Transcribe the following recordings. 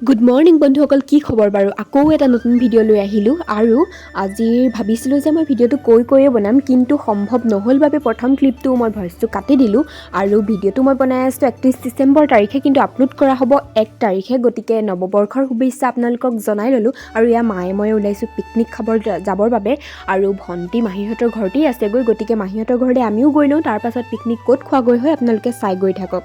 Good morning বন্ধুসকল, কি খবৰ বাৰু? আকৌ এটা নতুন ভিডিঅ' লৈ আহিলোঁ। আৰু আজি ভাবিছিলোঁ যে মই ভিডিঅ'টো কৈ কৈয়ে বনাম, কিন্তু সম্ভৱ নহ'ল বাবে প্ৰথম ক্লিপটো মই ভইচটো কাটি দিলোঁ। আৰু ভিডিঅ'টো মই বনাই আছোঁ 31 ডিচেম্বৰ তাৰিখে, কিন্তু আপলোড কৰা হ'ব 1 তাৰিখে। গতিকে নৱবৰ্ষৰ শুভেচ্ছা আপোনালোকক জনাই ল'লোঁ। আৰু এয়া মায়ে মই ওলাইছোঁ পিকনিক খাবৰ যাবৰ বাবে আৰু ভণ্টি মাহীহঁতৰ ঘৰতেই আছেগৈ। গতিকে মাহীহঁতৰ ঘৰতে আমিও গৈ লওঁ, তাৰপাছত পিকনিক ক'ত খোৱাগৈ হয় আপোনালোকে চাই গৈ থাকক।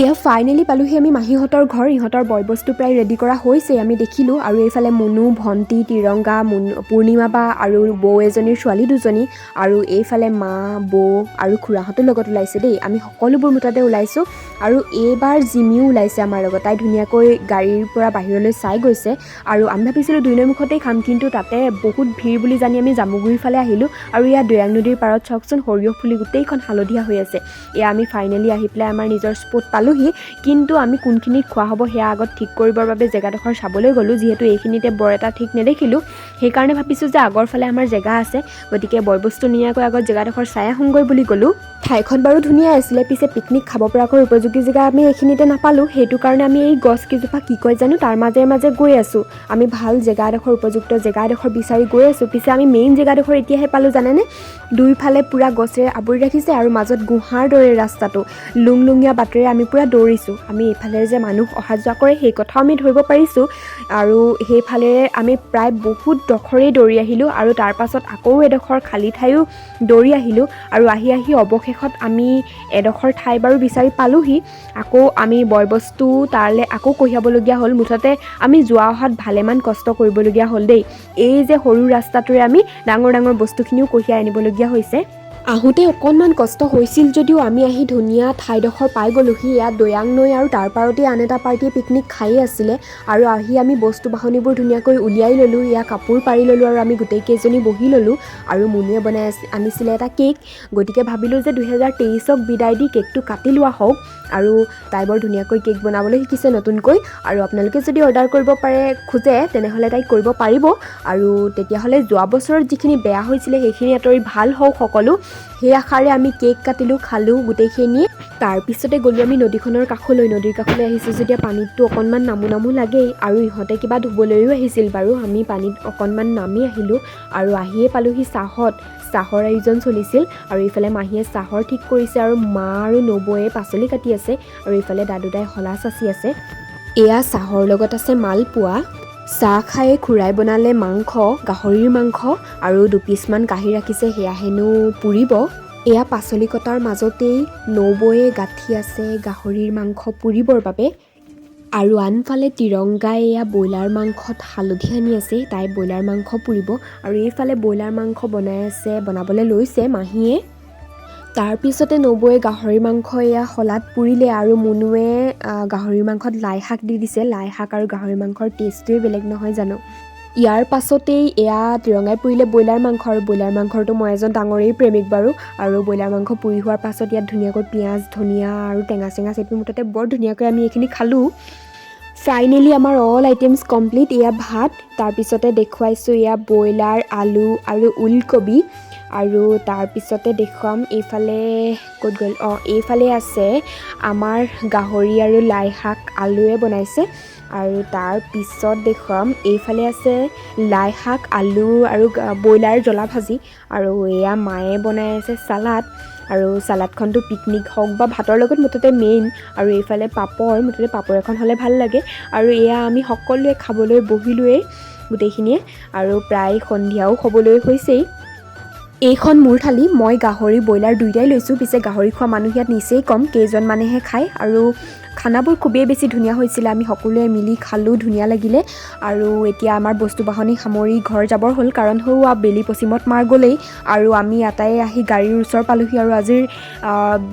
এয়া ফাইনেলি পালোহি আমি মাহীহঁতৰ ঘৰ। ইহঁতৰ বয় বস্তু প্ৰায় ৰেডি কৰা হৈছে, আমি দেখিলোঁ। আৰু এইফালে মুনু, ভণ্টি, তিৰংগা, মুনু, পূৰ্ণিমা বা আৰু বৌ এজনীৰ ছোৱালী দুজনী আৰু এইফালে মা, বৌ আৰু খুৰাহঁতো লগত ওলাইছে দেই। আমি সকলোবোৰ মুঠতে ওলাইছোঁ। আৰু এইবাৰ জিমিও ওলাইছে আমাৰ লগত। তাই ধুনীয়াকৈ গাড়ীৰ পৰা বাহিৰলৈ চাই গৈছে। আৰু আমি ভাবিছিলোঁ দুই নৈ মুখতেই খাম, কিন্তু তাতে বহুত ভিৰ বুলি জানি আমি জামুগুৰিৰ ফালে আহিলোঁ। আৰু ইয়াত দৈয়াং নদীৰ পাৰত চাওকচোন, সৰিয়হ ফুলি গোটেইখন হালধীয়া হৈ আছে। এয়া আমি ফাইনেলি আহি পেলাই আমাৰ নিজৰ স্পট পালোহি। কিন্তু আমি কোনখিনিত খোৱা হ'ব সেয়া আগত ঠিক কৰিবৰ বাবে জেগাডোখৰ চাবলৈ গ'লোঁ। যিহেতু এইখিনিতে বৰ এটা ঠিক নেদেখিলোঁ, সেইকাৰণে ভাবিছোঁ যে আগৰ ফালে আমাৰ জেগা আছে, গতিকে বয় বস্তু নিয়াকৈ আগত জেগাডোখৰ চাই আহোঁগৈ বুলি গ'লোঁ। ঠাইখন বাৰু ধুনীয়া আছিলে, পিছে পিকনিক খাব পৰাকৈ উপযোগী জেগা আমি এইখিনিতে নাপালোঁ। সেইটো কাৰণে আমি এই গছ কেইজোপা কি কয় জানো, তাৰ মাজে মাজে গৈ আছোঁ। আমি ভাল জেগা এডোখৰ, উপযুক্ত জেগা এডোখৰ বিচাৰি গৈ আছোঁ। পিছে আমি মেইন জেগাডোখৰ এতিয়াহে পালোঁ, জানেনে? দুইফালে পূৰা গছেৰে আৱৰি ৰাখিছে আৰু মাজত গুহাৰ দৰে ৰাস্তাটো। লুংলুঙীয়া বাটেৰে আমি পূৰা দৌৰিছোঁ। আমি এইফালেৰে যে মানুহ অহা যোৱা কৰে, সেই কথাও আমি ধৰিব পাৰিছোঁ। আৰু সেইফালেৰে আমি প্ৰায় বহুত ডোখৰেই দৌৰি আহিলোঁ আৰু তাৰপাছত আকৌ এডোখৰ খালী ঠাইও দৌৰি আহিলোঁ। আৰু আহি আহি অৱশেষত আমি এডোখৰ ঠাই বাৰু বিচাৰি পালোহি। আকৌ আমি বয় বস্তু তালৈ আকৌ কঢ়িয়াবলগীয়া হ'ল। মুঠতে আমি যোৱা অহাত ভালেমান কষ্ট কৰিবলগীয়া হ'ল দেই। এই যে সৰু ৰাস্তাটোৰে আমি ডাঙৰ ডাঙৰ বস্তুখিনিও কঢ়িয়াই আনিবলগীয়া হৈছে। আহোঁতে অকণমান কষ্ট হৈছিল যদিও আমি আহি ধুনীয়া ঠাইডোখৰ পাই গ'লোহি। ইয়াত দৈয়াং নৈ আৰু তাৰ পাৰতেই আন এটা পাৰ্টীয়ে পিকনিক খায়েই আছিলে। আৰু আহি আমি বস্তু বাহনিবোৰ ধুনীয়াকৈ উলিয়াই ল'লোঁ। এয়া কাপোৰ পাৰি ল'লোঁ আৰু আমি গোটেইকেইজনী বহি ল'লোঁ। আৰু মুনুৱে বনাই আনিছিলে এটা কেক। গতিকে ভাবিলোঁ যে 2023ক বিদায় দি কেকটো কাটি লোৱা হওক। আৰু তাই বৰ ধুনীয়াকৈ কেক বনাবলৈ শিকিছে নতুনকৈ। আৰু আপোনালোকে যদি অৰ্ডাৰ কৰিব পাৰে খোজে, তেনেহ'লে তাইক কৰিব পাৰিব। আৰু তেতিয়াহ'লে যোৱা বছৰত যিখিনি বেয়া হৈছিলে, সেইখিনি আঁতৰি ভাল হওক সকলো, সেই আশাৰে আমি কেক কাটিলোঁ, খালোঁ গোটেইখিনিয়ে। তাৰপিছতে গ'লোঁ আমি নদীখনৰ কাষলৈ। নদীৰ কাষলৈ আহিছোঁ যেতিয়া পানীতটো অকণমান নামো নামো লাগেই। আৰু ইহঁতে কিবা ধুবলৈও আহিছিল বাৰু। আমি পানীত অকণমান নামি আহিলোঁ আৰু আহিয়ে পালোহি চাহত। চাহৰ আয়োজন চলিছিল আৰু ইফালে মাহীয়ে চাহৰ ঠিক কৰিছে আৰু মা আৰু নবৌয়ে পাচলি কাটি আছে আৰু ইফালে দাদুদাই শলা চাঁচি আছে। এয়া চাহৰ লগত আছে মালপোৱা। চাহ খায়ে খুৰাই বনালে মাংস, গাহৰিৰ মাংস, আৰু দুপিচমান কাঁহী ৰাখিছে, সেয়া হেনো পুৰিব। এয়া পাচলি কটাৰ মাজতেই নবৌয়ে গাঁঠি আছে গাহৰিৰ মাংস পুৰিবৰ বাবে। আৰু আনফালে তিৰংগাই এয়া ব্ৰইলাৰ মাংসত হালধি সানি আছে, তাই ব্ৰইলাৰ মাংস পুৰিব। আৰু এইফালে ব্ৰইলাৰ মাংস বনাই আছে, বনাবলৈ লৈছে মাহীয়ে। তাৰপিছতে নবৌয়ে গাহৰি মাংস এয়া শলাত পুৰিলে আৰু মুনুৱে গাহৰি মাংসত লাই শাক দি দিছে। লাই শাক আৰু গাহৰি মাংসৰ টেষ্টটোৱে বেলেগ নহয় জানো? ইয়াৰ পাছতেই এয়া তিৰঙাই পুৰিলে ব্ৰইলাৰ মাংস। আৰু ব্ৰইলাৰ মাংসৰটো মই এজন ডাঙৰেই প্ৰেমিক বাৰু। আৰু ব্ৰইলাৰ মাংস পুৰি হোৱাৰ পাছত ইয়াত ধুনীয়াকৈ পিঁয়াজ, ধনিয়া আৰু টেঙা চেঙা চেপি মুঠতে বৰ ধুনীয়াকৈ আমি এইখিনি খালোঁ। ফাইনেলি আমাৰ অল আইটেমছ কমপ্লিট। এয়া ভাত, তাৰপিছতে দেখুৱাইছোঁ এয়া ব্ৰইলাৰ, আলু আৰু ওলকবি। আৰু তাৰপিছতে দেখুৱাম এইফালে ক'ত গ'ল, অঁ, এইফালে আছে আমাৰ গাহৰি আৰু লাই শাক আলুৱে বনাইছে। আৰু তাৰপিছত দেখুৱাম এইফালে আছে লাই শাক, আলু আৰু ব্ৰইলাৰ জ্বলা ভাজি। আৰু এয়া মায়ে বনাই আছে চালাড। আৰু চালাডখনটো পিকনিক হওক বা ভাতৰ লগত মুঠতে মেইন। আৰু এইফালে পাপৰ, মুঠতে পাপৰ এখন হ'লে ভাল লাগে। আৰু এয়া আমি সকলোৱে খাবলৈ বহিলোৱেই গোটেইখিনিয়ে আৰু প্ৰায় সন্ধিয়াও হ'বলৈ হৈছেই। এইখন মোৰ থালি। মই গাহৰি, ব্ৰইলাৰ দুয়োটাই লৈছোঁ। পিছে গাহৰি খোৱা মানুহ ইয়াত নিচেই কম, কেইজনমানেহে খায়। আৰু খানাবোৰ খুবেই বেছি ধুনীয়া হৈছিলে। আমি সকলোৱে মিলি খালোঁ, ধুনীয়া লাগিলে। আৰু এতিয়া আমাৰ বস্তু বাহনি সামৰি ঘৰ যাবৰ হ'ল, কাৰণ সৌৱা বেলি পশ্চিমত মাৰ গ'লেই আৰু আমি আটায়ে আহি গাড়ীৰ ওচৰ পালোহি। আৰু আজিৰ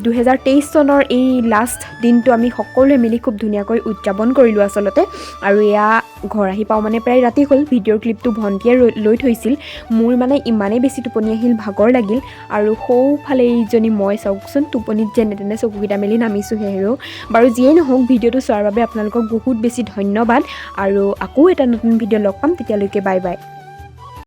2023 চনৰ এই লাষ্ট দিনটো আমি সকলোৱে মিলি খুব ধুনীয়াকৈ উদযাপন কৰিলোঁ আচলতে। আৰু এয়া ঘৰ আহি পাওঁ মানে প্ৰায় ৰাতি হ'ল। ভিডিঅ'ৰ ক্লিপটো ভণ্টিয়ে লৈ থৈছিল। মোৰ মানে ইমানেই বেছি টোপনি আহিল, ভাগৰ লাগিল। আৰু সৌফালে এইজনী মই চাওকচোন, টোপনিত যেনে তেনে চকুকেইটা মেলি নামিছোঁহে। হেৰৌ, বাৰু যিয়েই নহওক, ভিডিঅ'টো চোৱাৰ বাবে আপোনালোকক বহুত বেছি ধন্যবাদ। আৰু আকৌ এটা নতুন ভিডিঅ' লগ পাম, তেতিয়ালৈকে বাই বাই।